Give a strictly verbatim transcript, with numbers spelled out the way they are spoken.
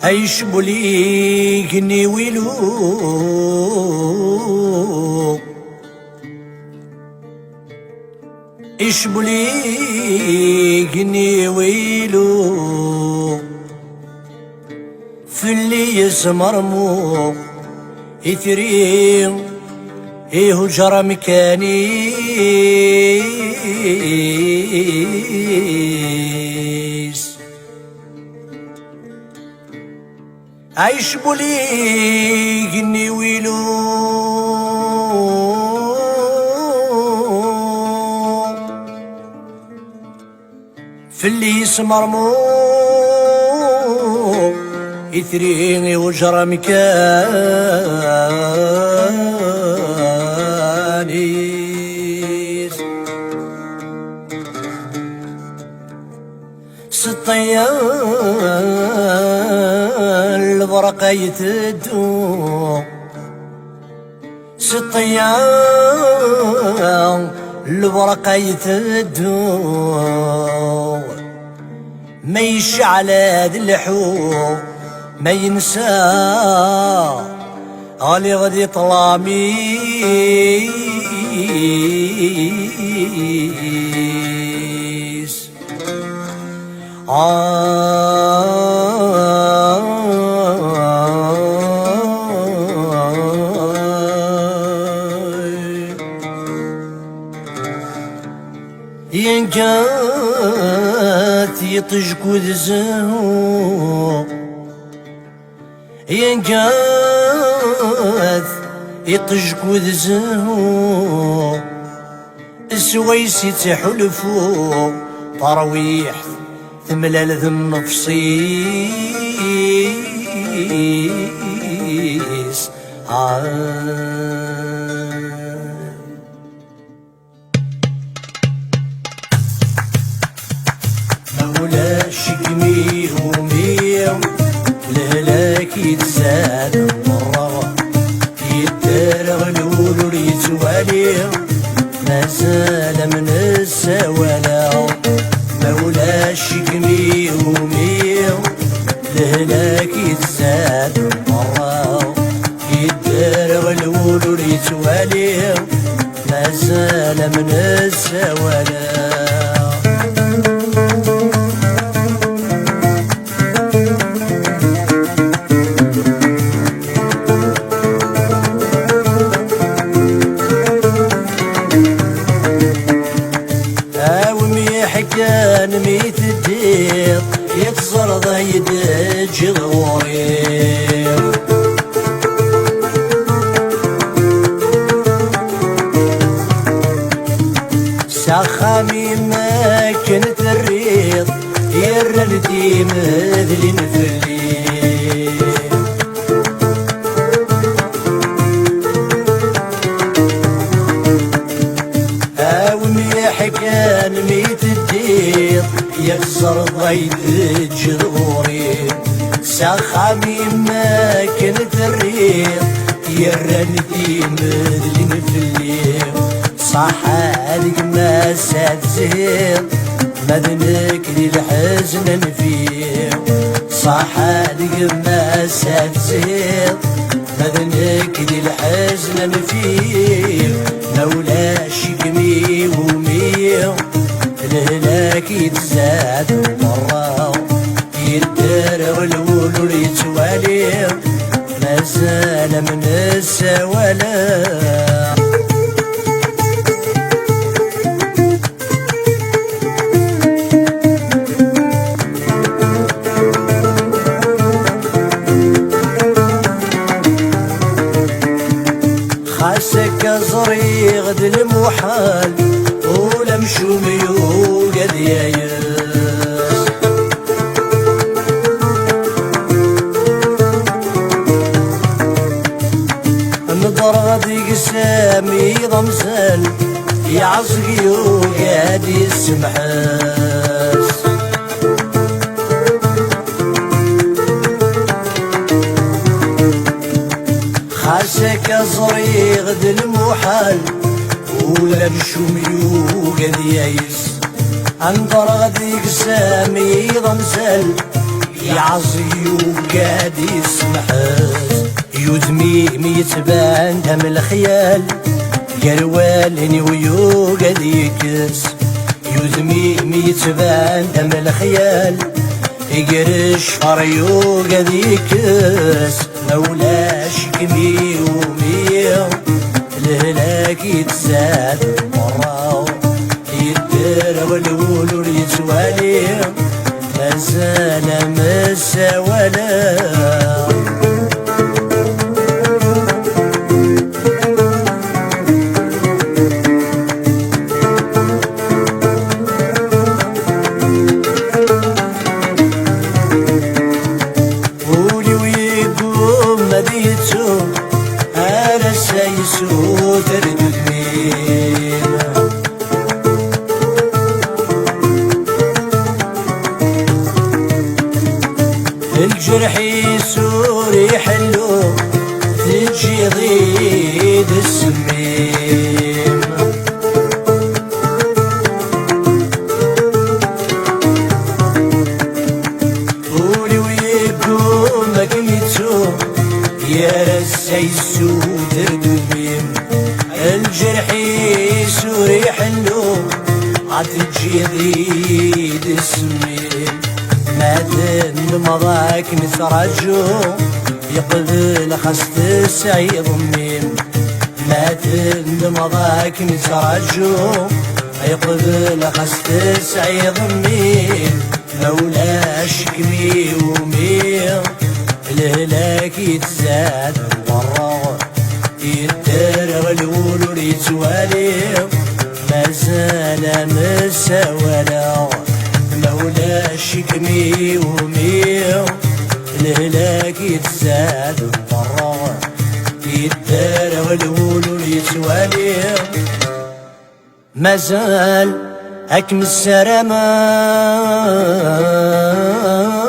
Ay icewwel igenni wilu, icewwel igenni wilu, fell-i yesmermu itri ihuǧer amkan-is. Ay icewwel igenni wilu, fell-i yesmermu itri ihuǧer amkan-is. S ṭṭeyya n lberq ay teddu, s ṭṭeyya n lberq ay teddu, ma yecɛel ad lḥu, ma yensa ɣliɣ di ṭṭlam-is. Yenǧa-t yiṭij kud zzhu, yenǧa-t yiṭij kud zzhu, swayes i ttḥulfu tarwiḥt temlal d nnefs-is. Ah. Ma ulac deg-m iɣumi, lehlak yettzaden merra, yedder ɣlul ur yettwali, mazal am nessawala. Ma ulac deg-m iɣumi, lehlak yettzaden merra, yedder ɣlul ur yettwali, mazal am nessawala. Awmi ḥkan mi teddiḍ, i teẓreḍ ay d-teǧǧiḍ ɣur-i. S axxam-im akken terriḍ, yerran-d imedlin fell-i. Awmi ḥkan mi teddiḍ, i teẓreḍ ay d-teǧǧiḍ ɣur-i. S axxam-im akken terriḍ, yerran-d imedlin fell-i. Ṣaḥḥa deg-m ass-a tezhiḍ, ma d nekk di lḥezn anef-iyi. Ṣaḥḥa deg-m ass-a tezhiḍ, ma d nekk di lḥezn anef-iyi. Ma ulac deg-m iɣumi, lehlak yettzad merra, yedder ɣlul ur yettwali, mazal am nessawala. Xas akka ẓriɣ d lmuḥal, ula amcum yugi ad yayes. Nedreɣ deg-s am yiḍ amsal, yeɛẓeg yugi ad yessemḥes. Xas akka ẓriɣ d lmuḥal, ula amcum yugi ad yayes. Nedreɣ deg-s am yiḍ amsal, yeɛẓeg yugi Ad yessemḥes. Udem-im yettban-d am lexyal, gar wallen-iw yugi ad yekkes. Udem-im yettban-d am lexyal, gar ccfer yugi ad yekkes. Ma ulac-ikem i wumi, lehlak yettzad merra. Yedder lwul ur yettwali, mazal am ssawaleɣ. Ul-iw yeggumma ad yettu, ar ass-a yessuter-d udem-im. Lǧerḥ-is ur iḥellu, teǧǧiḍ-id ssem-im. Ul-iw yeggumma ad k-yettu, yal ass-a yessuter-d udem-im. Lǧerḥ-is ur iḥellu, ad teǧǧiḍ-id ssem-im. Ma tendmeḍ akken ttraǧu, yeqbel xas tesɛiḍ mmi-m. Ma tendmeḍ akken ttraǧu, yeqbel xas tesɛiḍ mmi-m. Ma ulac-ikem i wumi, lehlak yettzad merra. Yedder lwul ur yettwali, mazal am ssawaleɣ. Ma ulac-ikem i wumi, lehlak yettzad merra. Yedder lwul ur yettwali, mazal ad kem-ssarameɣ.